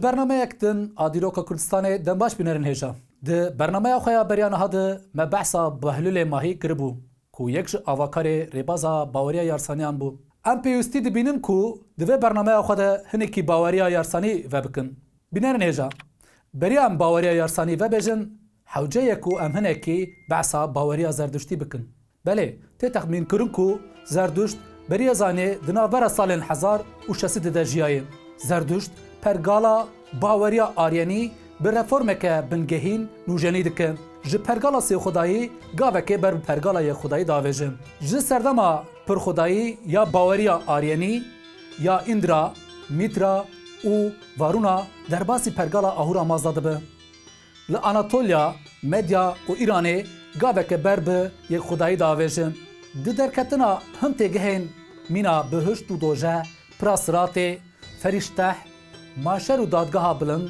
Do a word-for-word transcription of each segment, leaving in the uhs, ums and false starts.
Bernameyek din a Dîroka Kurdistanê dem baş bînerên hêja. Di bernameya xwe ya beriya niha de me behsa Behlûlê Mahî kiribû, ku yek ji avakarê rêbaza baweriya Yarsaniyan bû. Em pêwîstî dibînin ku di vê bernameya xwe de hinekî baweriya Yarsanî vebikin. Bînerên hêja, beriya em baweriya Yarsanî vebêjin, hewce ye ku em hinekî behsa baweriya Zerduştî bikin. Belê, tê texmînkirin ku Zerduşt beriya zanê di navbera salên hezar û şeş sed de jiyaye. Zerduşt pergala baweriya Aryenî bi reformeke bingehîn nûjenî dike. Ji pergala sêxwedayî gavekê ber bi pergala yekxwedayî davêje. Ji serdema pirxwedayî ya baweriya Aryenî ya Îndra, Mîtra û Varûna derbasî pergala Ahûra Mazda dibe. Li Anatolya, Medya û Îranê gaveke ber bi yekxwedayî davêje. Di derketina hin têgehên mîna bihişt û doje, pira siratê, ferîşteh, maşer û dadgeha bilind,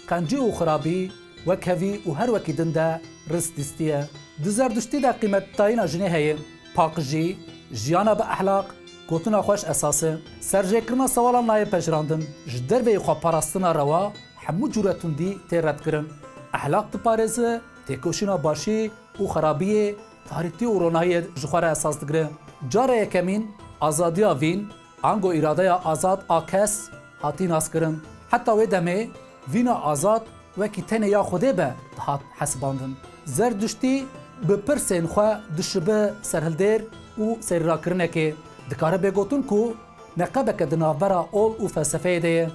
qencî û xirabî, wekhevî û her wekî din de risk dîstiye. Di Zerduştî de qîmetdayîna jinê heye. Paqijî, jiyana bi ehlaq, gotina xweş esas e. Serjêkirina sewalan nayê pejirandin. Ji derveyî xweparastina rewa, hemû cûre tundî tê redkirin. Ehlaq diparêze, têkoşîna başî û xerabiyê, tarîtî û ronahiyê ji xwe re esas digire. Cara yekemîn, azadiya vîn, ango îradeya azad a kes hatî naskirin. Heta wê demê vîna azad wekî tenê ya Xwedê be dihat hesibandin. Zerduştî bi pirsên xwe dişibe serhildêr û serîrakirinekê, dikare bê gotin ku neqebeke di navbera ol û felsefeyê de ye.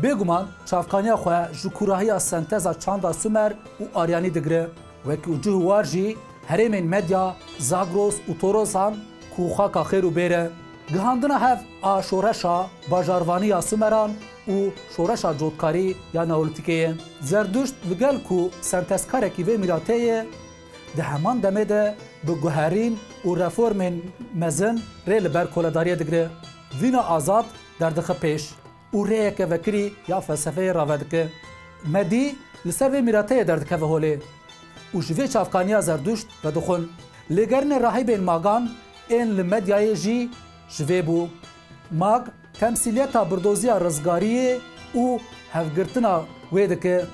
Bêguman çavkaniya xwe ji kûrahiya senteza çanda Sumer û Aryanî digire. Wekî û cih û war jî herêmên Medya, Zagros û Torosan ku xaka xêr û bêr e. Gihandina hev a şoreşa bajarvanî ya Sumeran û şoreşa cotkarî ya Neolîtîkê ye. Zerduşt li gel ku sentezkarekî vê mîratê ye, di heman demê de bi guherîn û reformên mezin rê li ber koledariyê digire. Vîna azad derdixe pêş û rêyeke vekirî ya felsefeyê rave dike. Medî li ser vê mîrateyê derdikeve holê û ji vê çavkaniya Zerduşt vedixwin. Lêgerînê rahîbên Magan ên li Medyayê jî ji vê bû. Mag temsîliyeta birdoziya rizgariyê û hevgirtina wê dike.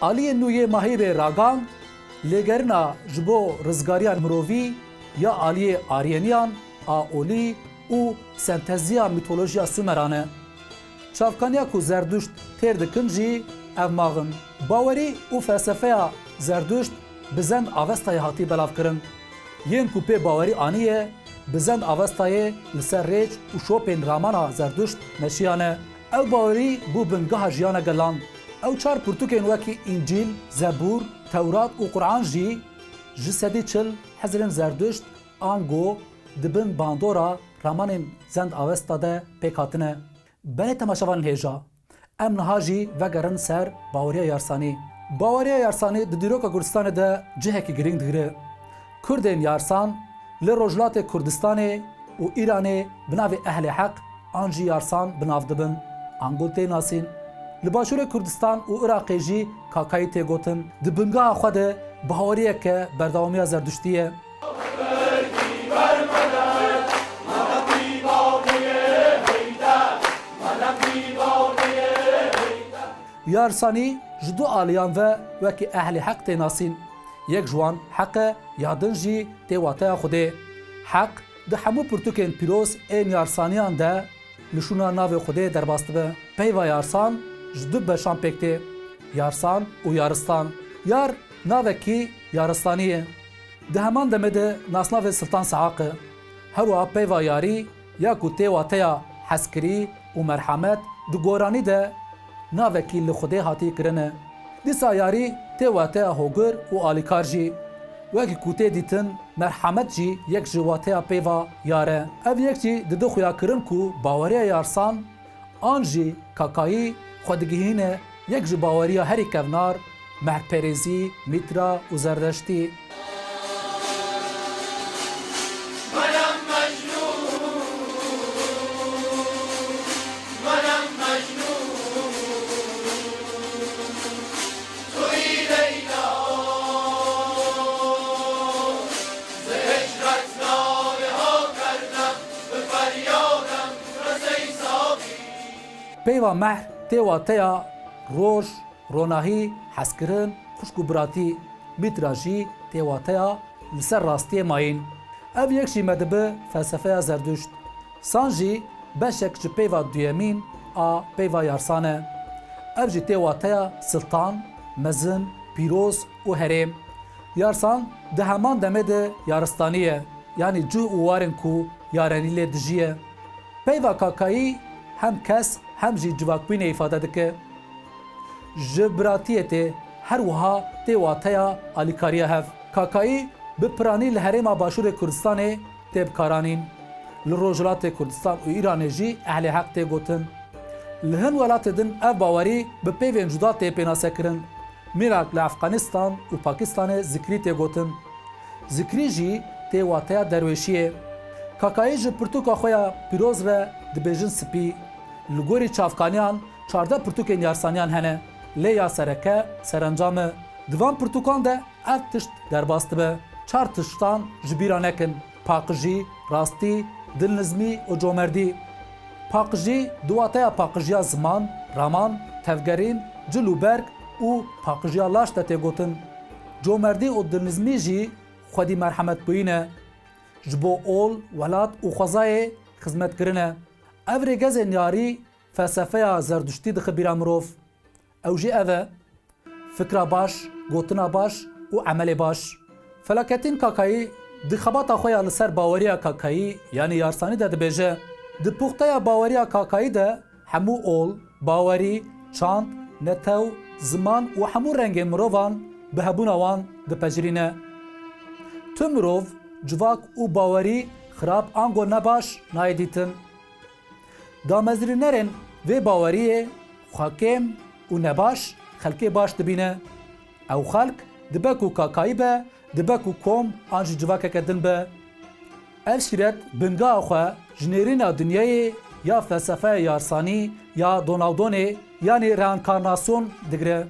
Aliyê nû yê Mahîbê Ragan, lêgerîna ji bo rizgariya mirovî ya aliyê Aryeniyan a olî û senteziya mîtolojiya Sumeran e. Çavkaniya ku Zerduşt têr dikin jî ev max in. Bawerî û felsefeya Zerduşt bi Zend Avestayê hatî belavkirin. Yên ku pê bawerî aniye, bi Zend Avestayê li ser rêç û şopên ramana Zerduşt meşiyane. Ew bawerî bû bingeha jiyana gelan. Ew çar pirtûkên wekî Încîl, Zebûr, Tewrat û Quran jî ji sedî çil hizrên Zerduşt ango di bin bandora ramanên Zend Avesta de pêk hatine. Belê temaşevanên hêja, em niha jî vegerin ser baweriya Yarsanî. Baweriya Yarsanî di dîroka Kurdistanê de cihekî girîng digire. Kurdên Yarsan li Rojhilatê Kurdistanê û Îranê bi navê Ehlê Heq an jî Yarsan bi nav dibin, ango tê nasîn. Li Başûrê Kurdistan û Iraqê jî Kakayî tê gotin. Di bingeha xwe de baweriyeke berdewamiya Zerduştî ye. Yarsanî ji du aliyan ve wekî Ehlê Heq tê nasîn. Yek ji wan Heq e, ya din jî tê wateya Xwedê. Heq di hemû pirtûkên pîroz ên Yarsaniyan de li şûna navê Xwedê derbas dibe. Peyva Yarsan ji du beşan pêk tê, Yarsan û Yaristan. Yar navekî Yaristanî ye. Di heman demê de nasnavê Siltan Sehaq e. Herwiha peyva yarî ya ku tê wateya hezkirî û merhemet di goranî de navekî li Xwedê hatî kirine. Dîsa yarî tê wateya hogir û alîkar jî. Wekî ku tê dîtin, merhemet jî yek ji wateya peyva yar e. Ev yek jî dide xuyakirin ku baweriya Yarsan an jî Kakayî xwe digihîne yek ji baweriya herî kevnar, mehrperêzî, Mîtra û Zerdeştî. Peyva mehr tê wateya roj, ronahî, hezkirin, xwişk û biratî, mîtra jî tê wateya li ser rastiyê mayîn. Ev yek jî me dibe felsefeya Zerduşt. San jî beşek ji peyva duyemîn a peyva Yarsan e. Ev jî tê wateya siltan, mezin, pîroz û herêm. Yarsan di heman demê de yaristanî ye, yanî cih û warên ku yarenî lê dijiye. Peyva Kakayî hem kes hem jî civakbûnê îfade dike. Ji biratiyê tê, her wiha tê wateya alîkariya hev. Kakayî bi piranî li herêma Başûrê Kurdistanê tê bikaranîn. Li Rojhilatê Kurdistan û Îranê jî ehlê heq tê gotin. Li hin welatê din ev bawerî bi peyvên cuda tê pênasekirin. Mîrak li Efxanistan û Pakistanê zikrî tê gotin. Zikrî jî tê wateya derwêşiyê. Kakayî ji pirtûka xwe ya pîroz re dibêjin spî. Li gorî çavkaniyan çardeh pirtûkên yarsaniyan hene, lê ya sereke serencam e. Di van pirtûkan de ev tişt derbas dibe. Çar tiştan ji bîra nekin: paqijî, rastî, dilnizmî û comerdî. Paqijî di wateya paqijiya ziman, raman, tevgerîn, cil û berg û paqijiya laş de tê gotin. Comerdî û dilnizmî jî xwedî merhemetbûyî ne. Ji bo ol, welat û xwezayê xizmetkirin e. Ev rêgezên yarî felsefeya Zerduştî dixe bîra mirov. Ew jî ev e: fikra baş, gotina baş û emelê baş. Felaketîn Kakayî di xebata xwe ya li ser baweriya Kakayî, yanî Yarsanî de dibêje, di puxteya baweriya Kakayî de hemû ol, bawerî, çand, netew, ziman û hemû rengên mirovan bi hebûna wan dipejirîne. Tu mirov, civak û bawerî xirab ango nebaş nayê dîtin. Damezrînerên vê baweriyê xwe kêm û nebaş xelkê baş dibîne. Ew xelk dibe ku Kakayî be, dibe ku kom an jî civakeke din be. Ev şîret bingeha xwe ji nêrîna dinyayê ya felsefeya yarsanî ya Donaldonê, yanî reenkarnasyon digire.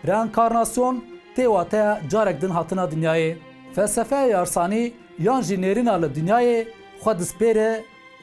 Reenkarnasyon tê wateya carek din hatina dinyayê. Felsefeya yarsanî yan jî nêrîna li dinyayê xwe dispêre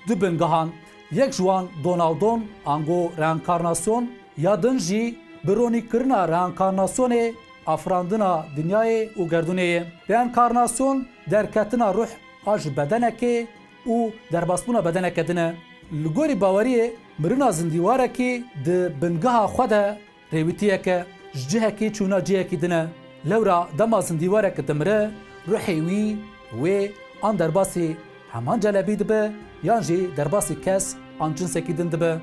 du bingehan. Yek ji wan Donaldon, ango reenkarnasyon, ya din jî bi ronîkirina reenkarnasyonê afirandina dinyayê û gerdûnê ye. Reenkarnasyon derketina ruh a ji bedenekê û derbasbûna bedeneke din e. Li gorî baweriyê mirina zindîwarekî di bingeha xwe de rêwîtiyeke ji cihekî çûna cihekî din e. Lewra dema zindîwarek dimire, ruhê wî, wê an derbasî heman celebî dibe yan jî derbasî kes an cinsekî din dibe.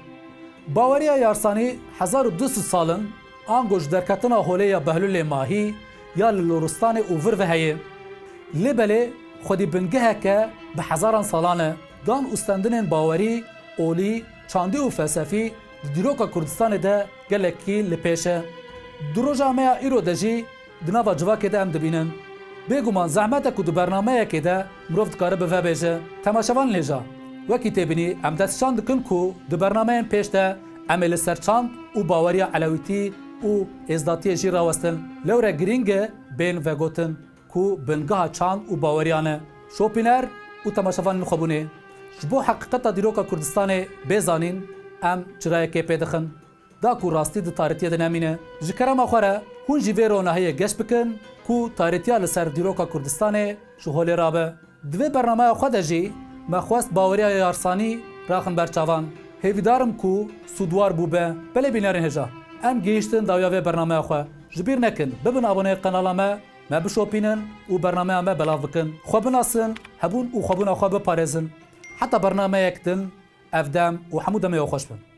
Baweriya yarsanî hezar û du sed sal in, ango ji derketina holê ya Behlûlê Mahî ya li Loristanê û vir ve heye. Lê belê xwedî bingeheke bi hezaran salan e. Dan û stendinên bawerî, olî, çandî û felsefî di dîroka Kurdistanê de gelekî li pêş e. Di roja me ya îro de jî di nava civakê de em dibînin. Bêguman zehmet e ku di bernameyekê de mirov dikare bi ve bêje. Temaşevanên hêja, wekî tê bînî em destnîşan dikin ku di bernameyên pêş de em ê li ser çand û baweriya elewîtî û êzdatiyê jî rawestin. Lewre girîng e bên vegotin ku bingeha çand û baweriyan e. Şopîner û temaşevanên xwebûnê, ji bo heqîqeta dîroka Kurdistanê bê zanîn, em çirayekê pê dixin, da ku rastî di tarîtiyê de nemîne. Ji kerema xwe re hûn jî vê ronahiyê geş bikin ku tarîtiya li ser dîroka Kurdistanê ji holê rabe. Di vê bernameya xwe de jî me xwest baweriya yarsanî raxin ber çavan. Hêvîdar im ku sûdwar bûbe. Belê bînerên hêja, em gihîştin dawiya vê bernameya xwe. Ji bîr nekin, bibin aboneyê qenala me, me bişopînin û bernameya me belav bikin. Xwe binasin, hebûn û xwebûna xwe biparêzin. Heta bernameyek din, ev dem û hemû demê we xweş bin.